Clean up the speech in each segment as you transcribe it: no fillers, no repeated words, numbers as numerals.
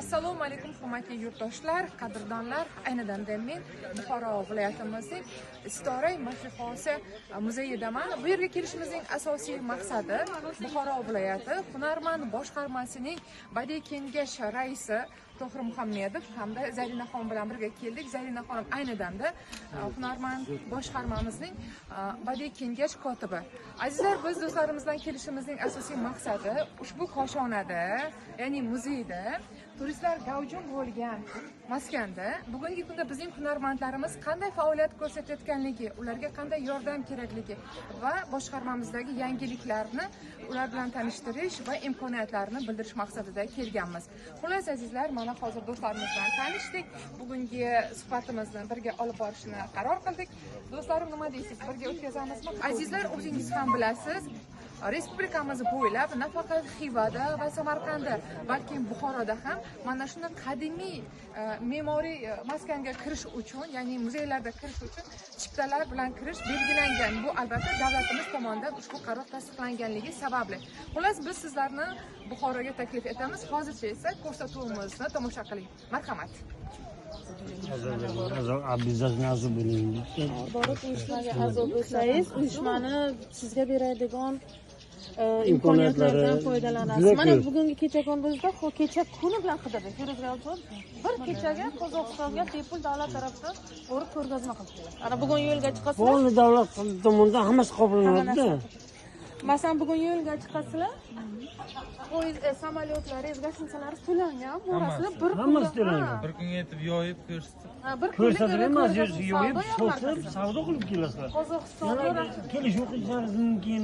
Assalomu alaykum, hurmatli yurtdoshlar, qadrdonlar. Ayni damda men Buxoro viloyatimizning Sitorai Mahixosi muzeyidaman. Bu yerga kelishimizning asosiy maqsadi Buxoro viloyati hunarmand boshqarmasining badiiy kengash raisi Tohir Muhammedov hamda Zarina xonim bilan birga keldik. Zarina xonim ayni damda hunarmand boshqarmamizning badiiy kengash kotibi. Azizlar, biz do'stlarimiz bilan kelishimizning asosiy maqsadi ushbu koshonada, ya'ni muzeyda turistlar gavjum bo'lgan maskanda bugungi kunda bizning hunarmandlarimiz qanday faoliyat ko'rsatayotganligi, ularga qanday yordam kerakligi va boshqarmamizdagi yangiliklarni ular bilan tanishtirish va imkoniyatlarni bildirish maqsadida kelganmiz. Xullas, azizlar, mana hozir do'stlarimiz bilan tanishdik. Bugungi suhbatimizni birga olib borishni qaror qildik. Do'stlarim, nima deysiz? Birga o'tkazamizmi? Azizlar, o'zingiz ham bilasiz, respublikamiz bo'ylab nafaqat Xivada va Samarqandda, balki Buxoroda ham mana shunday qadimiy me'moriy maskanga kirish uchun, ya'ni muzeylarda kirish uchun chiptalar bilan kirish belgilangan. Bu albatta davlatimiz tomonidan ushbu qaror tasdiqlanganligi sababli. Xullas, biz sizlarni Buxoroga taklif etamiz. Hozircha esa ko'rsatuvimizni tomosha qiling. Marhamat. Обязательно a'zo bo'ling. Borib uyushmaga a'zo bo'lsangiz, uyushmani sizga beradigan imkoniyatlari imkoniyatlardan foydalanasiz. Juda Mana ko'p. Bugungi kecha kunduzda kecha kuni bilan qidirdik. Feruz bir kechaga Qozog'istonga bepul davlat tarafidan borib ko'rgazma qilib keladi. Ana bugun yo'lga chiqasizlar. Полный davlat tomonidan hammasi qoplanadi. Masalan, bugun yo'lga chiqasizlar. Poyezd, samolyotlar, гостиница lari to'langan. Borasizlar bir Hammasi kunda- to'langan. Bir kunga yetib yoyib ko'rsatib. Ha, bir kunlik Ko'rsatib emas, ko'rgazma, yoyib, savdo sotib, yarmarkasi. Savdo qilib kelasizlar. Qozog'istonda Yana kelishuv qilishingiz mumkin,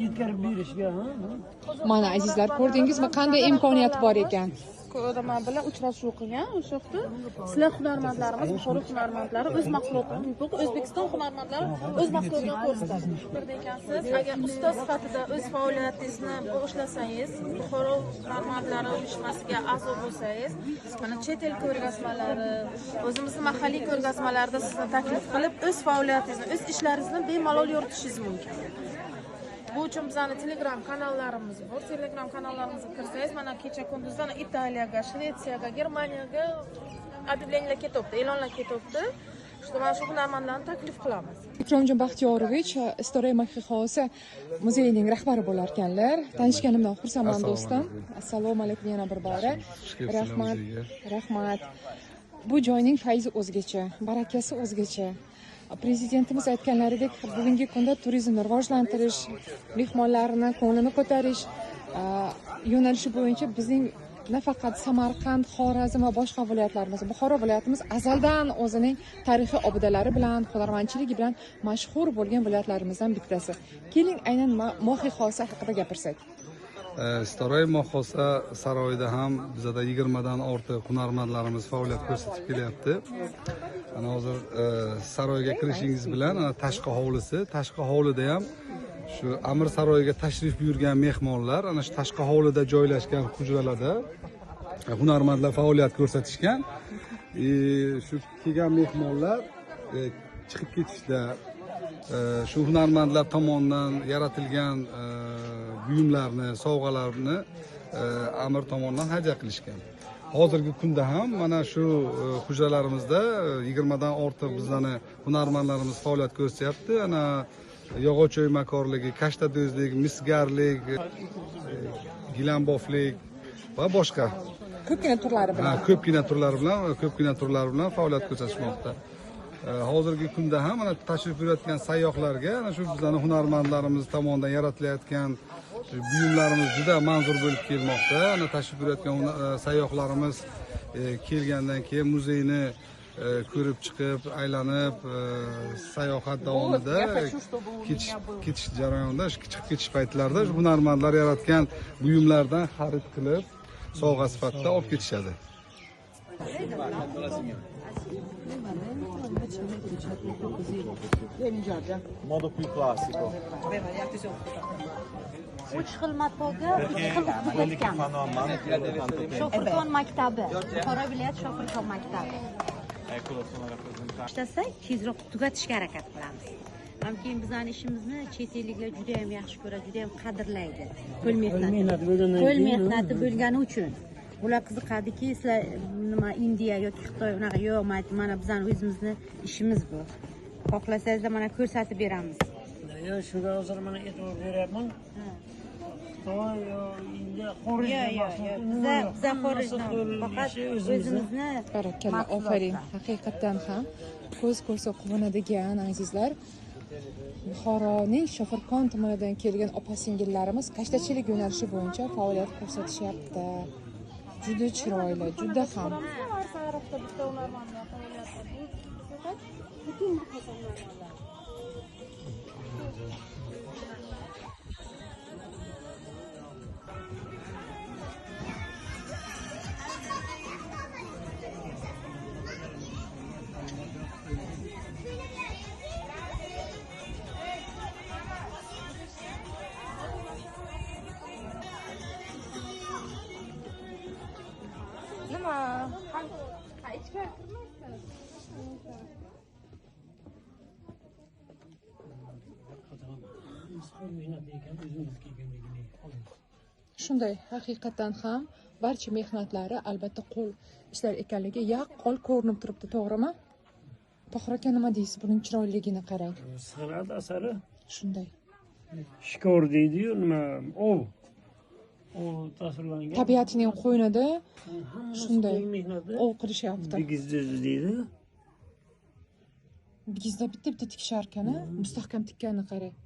yetkazib berishga, ha? Mana, azizlar, ko'rdingizmi, qanday imkoniyat bor ekan? Nima bilan uchrashuv qilgan o'sha yoqda. Sizlar hunarmandlarimiz, Buxoro hunarmandlari o'z mahsulotini, O'zbekiston hunarmandlari o'z mahsulotini ko'rsatadi. Fikrda ekansiz, agar usta sifatida o'z faoliyatingizni boshlasangiz, Buxoro hunarmandlari uyushmasiga a'zo bo'lsangiz, mana chet el ko'rgazmalari, o'zimizni mahalliy ko'rgazmalarda sizni taklif qilib, o'z faoliyatingizni, o'z ishlaringizni bemalol yuritishingiz mumkin. Bu uchun bizani Telegram kanallarimiz bor. Telegram kanallarimizga kirsangiz, mana kecha kunduzdan Italiyaga, Shvetsiyaga, Germaniyaga объявления lar ketyapti, e'lonlar ketyapti. Shu mana shu hunarmandlarni taklif qilamiz. Ikromjon Baxtiyorovich Sitorai Mahixosi muzeyining rahbari bo'lar ekanlar. Tanishganimdan xursandman, Assalomu do'stim. Alaykum. Assalomu alaykum yana bir bora. Xush kelibsizlar Rahmat. Muzeyga. Rahmat. Bu joyning fayzi o'zgacha, barakasi o'zgacha. Prezidentimiz aytganlaridek, bugungi kunda turizmni rivojlantirish, mehmonlarni ko'nglini ko'tarish yo'nalishi bo'yicha bizning nafaqat Samarqand, Xorazm va boshqa viloyatlarimiz, Buxoro viloyatimiz azaldan o'zining tarixiy obidalari bilan, hunarmandchiligi bilan mashhur bo'lgan viloyatlarimizdan bittasi. Keling, aynan Mohixosa haqida gapirsak. Sitorai Mohixosa saroyida ham bizada 20 dan ortiq hunarmandlarimiz faoliyat ko'rsatib kelyapti. Ana hozir saroyga kirishingiz bilan ana tashqi hovlisi, tashqi hovlida ham shu Amir saroyiga tashrif buyurgan mehmonlar ana shu tashqi hovlida joylashgan hujralarda hunarmandlar faoliyat ko'rsatishgan. Shu kelgan mehmonlar chiqib ketishda shu hunarmandlar tomonidan yaratilgan buyumlarni, sovg'alarni amir tomonidan hadya qilishgan. Hozirgi kunda ham mana shu hujralarimizda 20 dan ortiq bizlarni hunarmandlarimiz faoliyat ko'rsatyapti. Ana yog'och o'ymakorligi, kashtadozlik, misgarlik, gilamboflik va boshqa Ko'pgina turlari bilan. Ha, ko'pgina turlari bilan faoliyat ko'rsatishmoqda. Hozirgi kunda ham mana tashrif buyurayotgan sayyohlarga ana shu bizlarni hunarmandlarimiz tomonidan yaratilayotgan buyumlarimiz juda manzur bo'lib kelmoqda. Ana tashrif buyurayotgan sayyohlarimiz kelgandan keyin muzeyni ko'rib chiqib, aylanib, sayohat davomida ketish jarayonida, shu chiqib ketish paytlarida shu hunarmandlar yaratgan buyumlardan xarid qilib, sovg'a sifatida olib ketishadi. Vieni, Giorgia. Modo più classico. Vabbè, ma gli altri sono Uch xil matoga uch xil uslub Quelli che o'tganmiz. Fanno a mano ci vuole tanto tempo. Shofirkon maktabi, Buxoro viloyati Shofirkon maktabi. Eccolo, sono rappresentati. Ishlasak, tezroq tugatishga harakat qilamiz. Ham keyin bizani ishimizni chet elliklar juda ham yaxshi ko'radi, juda ham qadrlaydi. Qo'l mehnati. Mehnati bo'lgandan Qo'l keyin, mehnati bo'lgani uchun. Bular qiziqadiki, sizlar nima, Indiya yoki Xitoy, unaqa yo'q. Man aytdim, mana bizani o'zimizni ishimiz bu, xohlasangizlar mana ko'rsatib beramiz. Yo, shunga hozir mana e'tibor beryapman. Xitoy yo Indiya, xorij Yo'q, yo'q, yo'q, biza xorijdan, faqat o'zimizni. Barakalla, ofarin. Haqiqatdan ham ko'z ko'rsa quvonadigan, azizlar. Buxoroning Shofirkon tumanidan kelgan opa singillarimiz kashtachilik yo'nalishi bo'yicha faoliyat ko'rsatishyapti. Juda chiroyli, juda ham. Arzonroqda bitta hunarmandlar faoliyati. Faqat butun mahalla hunarmandlar. Nima? Ha, ichkari kirmaysiz. Qo'l mehnati ekan, o'zimizniki ekanligini. Shunday, haqiqatdan ham barcha mehnatlari albatta qo'l ishlar ekanligi yaqqol ko'rinib turibdi, to'g'rimi? Tohir aka, nima deysiz? Buning chiroyliligini qarang. San'at asari. Shunday. Shikor deydi-yu, nima, ov. Ov tasvirlangan. Tabiatning qo'ynida Hammasi shunday qo'l mehnati. ov qilishyapti. Bigizdi deydi. Bigizda bitta bitta tikishar ekan, mustahkam tikkanini qarang.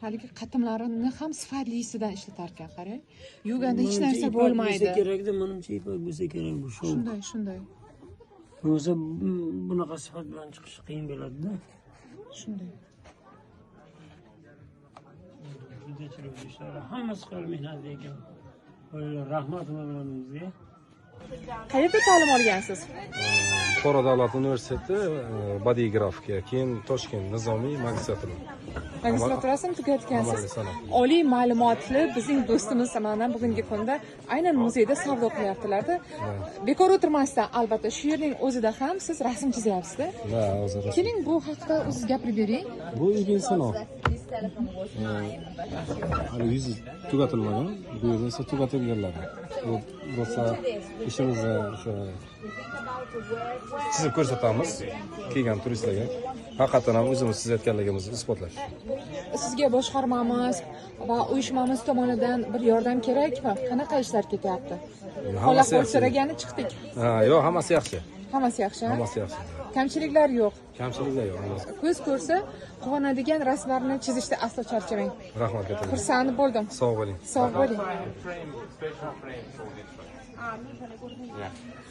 Haligi qatimlarini ham sifatlisidan ishlatar ekan, qarang. Yuvganda hech Manimcha narsa ipak bo'lmaydi. bo'lsa kerakda, manimcha ipak bo'lsa kerak bu shov. Shunday, shunday. Bo'lmasa bunaqa sifat bilan chiqishi qiyin bo'ladi-da. Shunday. Juda chiroyli ishlar. Hammasi qo'l mehnati ekan. Bolalar, rahmat hunarmandimizga. Qayerda ta'lim olgansiz? Buxoro davlat universiteti badiiy grafika, keyin Toshkent nizomiy magistratura. Magistraturasini tugatgansiz. Amaliy san'at. Oliy ma'lumotli bizning do'stimiz mana bugungi kunda aynan muzeyda savdo qilyaptilar-da. Bekor o'tirmasdan, albatta shu yerning o'zida ham siz rasm chizyapsiz-da. Ha, hozir. Keling, bu haqda o'zingiz gapirib bering. Bu Ibn Sino. Hali yuzi tugatilmagan, bu yerda esa tugatilganlari. Bu bo'lsa ishimizni o'sha chizib ko'rsatamiz kelgan turistlarga. Haqiqatan ham o'zimiz chizayotganligimizni isbotlash. Sizga boshqarmamiz va uyushmamiz tomonidan bir yordam kerakmi? Qanaqa ishlar ketyapti? Hol Hammasi ahvol yaxshi. so'ragani chiqdik. Ha, yo'q, hammasi yaxshi. Hammasi yaxshi. Ha? Hammasi yaxshi. Kamchiliklar yo'q. Kamchiliklar yo'q, hammasi. Ko'z ko'rsa quvonadigan rasmlarni chizishda aslo charchamang. Rahmat katta. Xursand bo'ldim. Sog' bo'ling. Sog' bo'ling.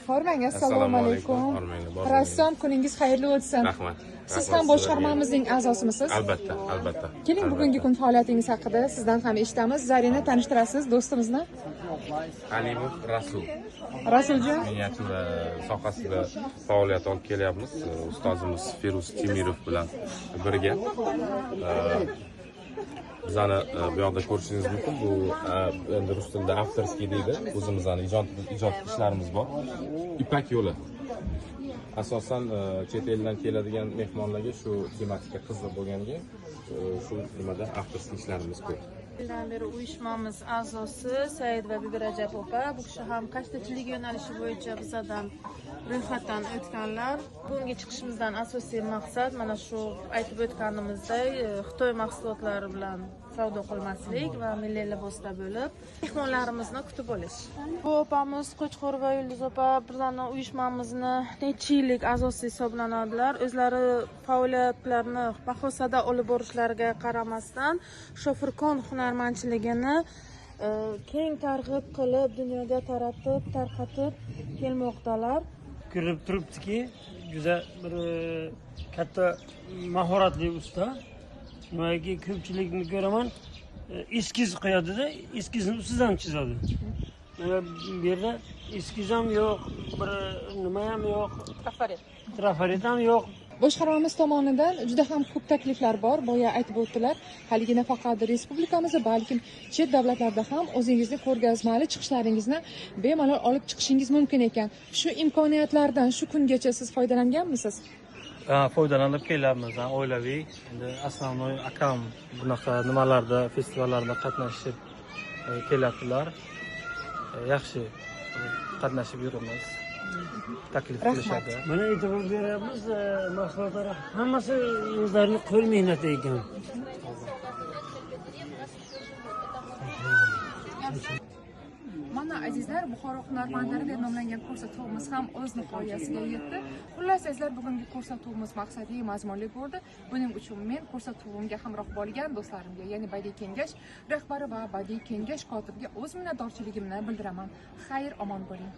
Hormang, assalomu alaykum. Hormanglar, Rassom, kuningiz xayrli o'tsin. Rahmat. Siz Rahmat ham boshqarmamizning a'zosimisiz? Albatta, albatta. Keling, bugungi kun faoliyatingiz haqida sizdan ham eshitamiz. Zarina, tanishtirasiz do'stimizni. Halimov Rasul. Rasuljon, Miniatyura sohasida faoliyat olib kelyapmiz. Ustozimiz Feruz Temirov bilan birga. Bizani bu yoqda ko'rishingiz mumkin. Bu endi rus tilida авторский deydi. O'zimizni ijod ishlarimiz bor. Ipak yo'li. Asosan chet eldan keladigan mehmonlarga shu tematika qiziq bo'lganiga shu nimada авторский ishlarimiz ko'p. Yildan beri uyushmamiz a'zosi Said va Bibi Rajab opa, bu kishi ham kashtachilik yo'nalishi bo'yicha bizadan ro'yxatdan o'tganlar. Bugungi chiqishimizdan asosiy maqsad mana shu aytib o'tganimizdek, Xitoy mahsulotlari bilan savdo qilmaslik va milliy libosda bo'lib mehmonlarimizni kutib olish. Bu opamiz Qo'chqorova Yulduz opa bizani uyushmamizni necha yillik a'zosi hisoblanadilar. O'zlari faoliyatlarini Bahosada olib borishlariga qaramasdan Shofirkon hunarmandchiligini keng targ'ib qilib, dunyoga taratib, tarqatib kelmoqdalar. Ko'rinib turibdiki, juda bir katta mahoratli usta. Nimaki ko'pchilikni ko'raman, eskiz qo'yadida, eskizni ustidan chizadi. Mana bu yerda eskiz ham yo'q, bir nima ham yo'q, trafaret. Trafaret ham yo'q. Boshqarmamiz tomonidan juda ham ko'p takliflar bor. Boya aytib o'tdilar, haligi nafaqat respublikamizda, balkim chet davlatlarda ham o'zingizni ko'rgazmali chiqishlaringizni bemalol olib chiqishingiz mumkin ekan. Shu imkoniyatlardan shu kungacha siz foydalanganmisiz? Foydalanib kelyapmiz, oilaviy. Endi основной akam bunaqa nimalarda, festivallarda qatnashib kelyaptilar. Yaxshi qatnashib yuribmiz. Taklif Rahmat. qilishadi. Mana e'tibor beryapmiz, mahsulotlari hammasi o'zlarini qo'l mehnati ekan. Mana azizlar, Buxoro hunarmandlari deb nomlangan ko'rsatuvimiz ham o'z nihoyasiga yetdi. Xullas azizlar, bugungi ko'rsatuvimiz maqsadli, mazmunli bo'ldi. Buning uchun men ko'rsatuvimga hamroh bo'lgan do'stlarimga, ya'ni Badiiy kengash rahbari va Badiiy kengash kotibiga o'z minnatdorchiligimni bildiraman. Xayr, omon bo'ling.